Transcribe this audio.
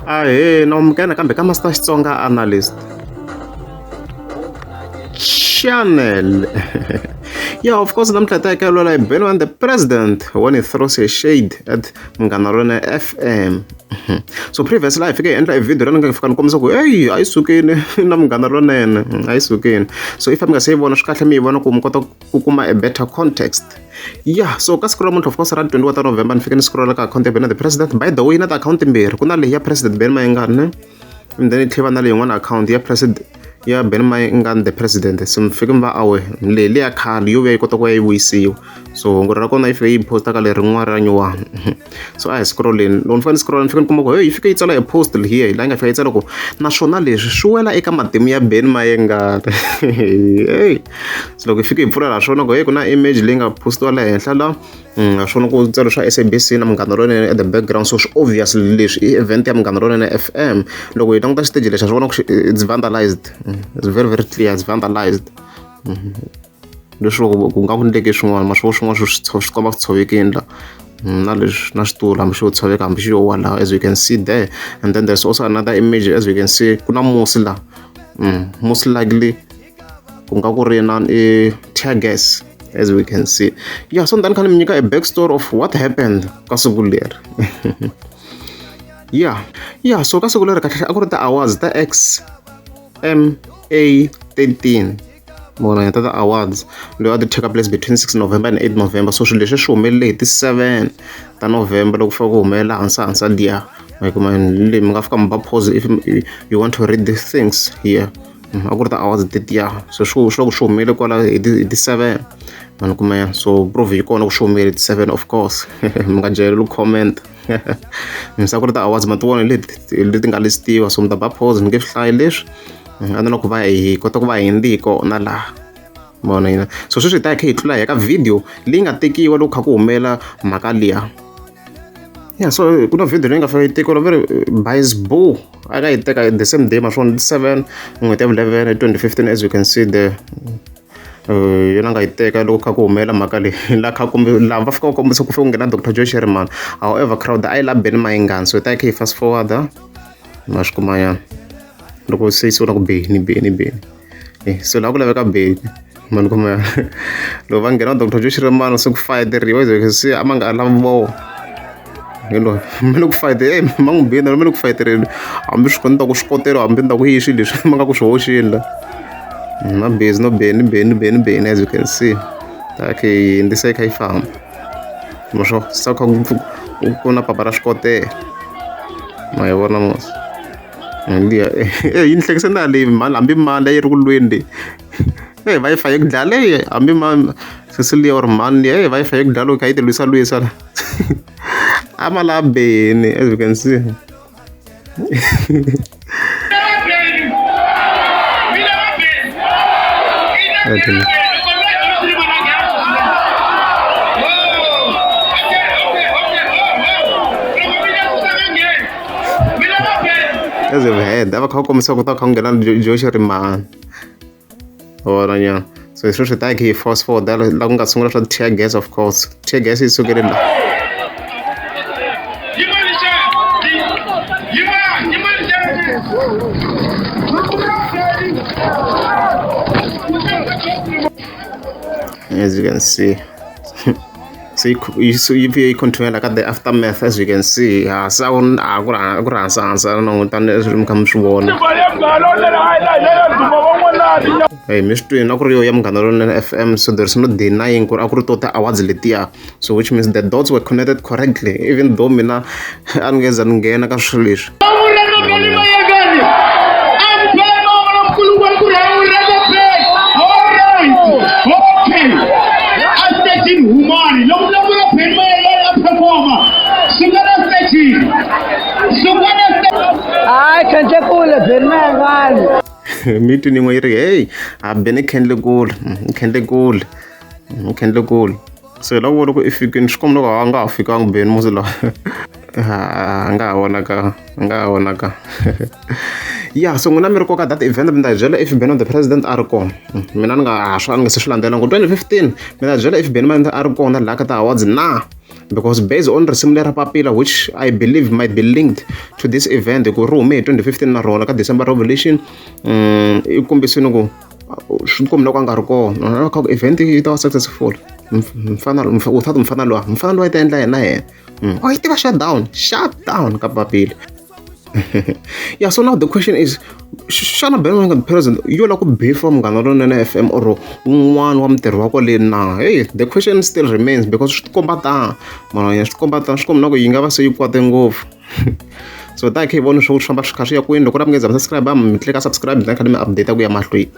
Ahee na amukela nakambe ka Master Xitsonga Analyst Channel. Yeah, of course namuntlha ta hakeleriwa hi Benny and the President when he throws a shade at Munghana Lonene FM. So previously a hi fike hi endla e video ra ni nga fika ni kombisa ku eyi a yi sukile na Munghana Lonene a yi sukile. So if mi nga se yi vona swi kahle mi yi vona ku mi kota ku kuma a better context. Yeah, so ka siku ra namuntlha of course ra 21 ta November ni fike ni scrolla ka account ya Benny the President. By the way na ti-account timbirhi ku na leyi ya President Benny Mayengani ne and then yi tlhela na leyi yin'wana account ya president ya Benny Mayengani the President. Se mi fike mi va aware leyi leya khale yo vuya yi kota ku ya yi vuyisiwa. So hungu ra kona yi fike yi posta ka lerin'wana ra nyuwani. So a hi scrolleni loko ni fika ni scrolla ni fika ni kuma ku hey yi fike yi tsala a post here laha yi nga fika yi tsala ku naswona leswi swi wela eka matimu ya Benny Mayengani. Hey so loko hi fike hi pfula laha swona ku hey ku na image leyi nga postiwa le henhla la ha swona ku tsala swa S_A_B_C na Munghana Lonene at the background so swi obvious leswi i event ya Munghana Lonene F_M loko hi languta xiteji lexi ha swi vona ku it's vandalized it's very very clear it's vandalized leswi ku nga ku endleke swin'wana ma swi vona swin'wana swi swi komba ku tshovekile la na leswi na xitulu hambi xo tshoveka hambi xi yo wa laha as you can see there and then there's also another image as you can see ku na musi la most likely ku nga ku ri na i tear gas as we can see. Yeah, so ni kha ni mi nyika a back story of what happened ka siku leri. Yeah, yeah, so ka siku leri kahle a ku ri ti-awards ta XMA 13 vona ta ti-awards loyi a ti take place between 6 November and 8 November. So swilo leswi swi humelele hi ti-7 ta November loko fika ku humelela hansi hansi liya ma yi kuma leyi mi nga fika mi ba pause if you want to read these things here. A ku ri ti-awards tetiya so swi swi loko swi humele kwala hi ti hi ti-7 ma ni kuma ya so proof yi kona ku swi humele ti-7 of course mi nga jaheli ku comment se a ku ri ti-awards ma ti vona leti leti nga listiwa so mi ta ba pause ni nge swi hlayi leswi a ni loko va hi kota ku va hindi hi kona laha vona yina so sweswi hi ta hi kha hi tlula hi ya ka video leyi nga tekiwa loko kha ku humela mhaka liya. Yeah, so ku na video leyi nga fika yi tekiwa va ri by Sbu a ka yi teka the same day ma swona ti 7 n'hweti ya vu 11 2015 as you can see there yona nga yi teka loko kha ku humela mhaka leyi laha kha kumbe laha va fika va kombisa ku fika ku nghena Dr Joe Shirimani however crowd a yi la Benny Mayengani so hi ta yi kha yi fast forward ma swi kuma nyana loko se yi sungula ku Benny Benny Benny so laha ku laveka Benny ma ni kuma loko va nghena Dr Joe Shirimani se ku fayeteriwa se a ma nga lavi voho hi loyi mi le ku fayite e ma n'wi bini mi le ku fayeteleni hambi swi ni ta ku swi kotela hambi ni ta ku yi swilo leswi ma nga ku swi hoxeni la ma busy no Benny Benny Benny Benny as you can see ta khe yi hundzisa yi kha yi famba ma swo se kha ku na papa ra swikotela ma yi vona mos liya e yi ni hlekisa na leyi mhani hambi mali a yi ri ku lweni leyi e va yi fa yi ku dlaya leyi hambi ma sesi liya or mhani liya e va yi fa yi ku dlaya loko yi kha yi ti lwisa lwisa la a ma la Benny as you can see. Okay. As you've heard, a va kha va kombisa ku ta kha ku nghena Joe Shirimani vona nyana so hi sweswi ta hi kha hi fast forward la ku nga sungula swa tear gas of course tear gas yi sukele la as you can see so yi vuye yi continue la ka the aftermath as you can see ha se a ku a ku ri a ku ri hansi hansi a langutane leswi mi kha mi swi vona hey mi swi twini a ku ri yo ya Munghana Lonene F_M so there is no denying ku ri a ku ri to ti-awards letiya so which means the dots were connected correctly even though mina a ni nge za ni nghena ka swilo leswi. Hayi khendle kule Benny Mayengani. Meeting yin'we yi ri hey a Benny khendle kule khendle kule khendle kule so hi loko vona ku i fikini swi komba loko a nga ha fikanga Benny musi lawa a nga ha vonaka a nga ha vonaka ya so n'wina mi ri koka that event mi ta hi byela if Benny the president a ri kona mina ni nga ha swi a ni nga se swi landzela ngo 2015 mi ta byela if Benny a ri kona laha ka ti-awards na. Because based on risimu leri ra Papila, which I believe might be linked to this event, hi ku ri hume hi 2015 na rona ka December Revolution, i kombisini ku swi kombi loko a nga ri kona kha ku event yi ta va successful. Mfana without mfana luwa, mfana luwa yi ta endla yena yena. Oh, yi tiva shutdown, shutdown ka Papila. Yeah, so now the question is, xana Benny Mayengani president yo lava ku beefa Munghana Lonene FM or wun'wana wa mutirhi wa kwale na? Hey, the question still remains because swi tikomba tano mara swi tikomba tano, swi komba na ku yi nga va se yi kwate ngopfu. So ta hi kha hi vona swo swi famba swi kha swi ya kwini. Loko u ri mi nge za mi subscribe, mi tlika subscribe, ni kha ni mi update ku ya mahlweni.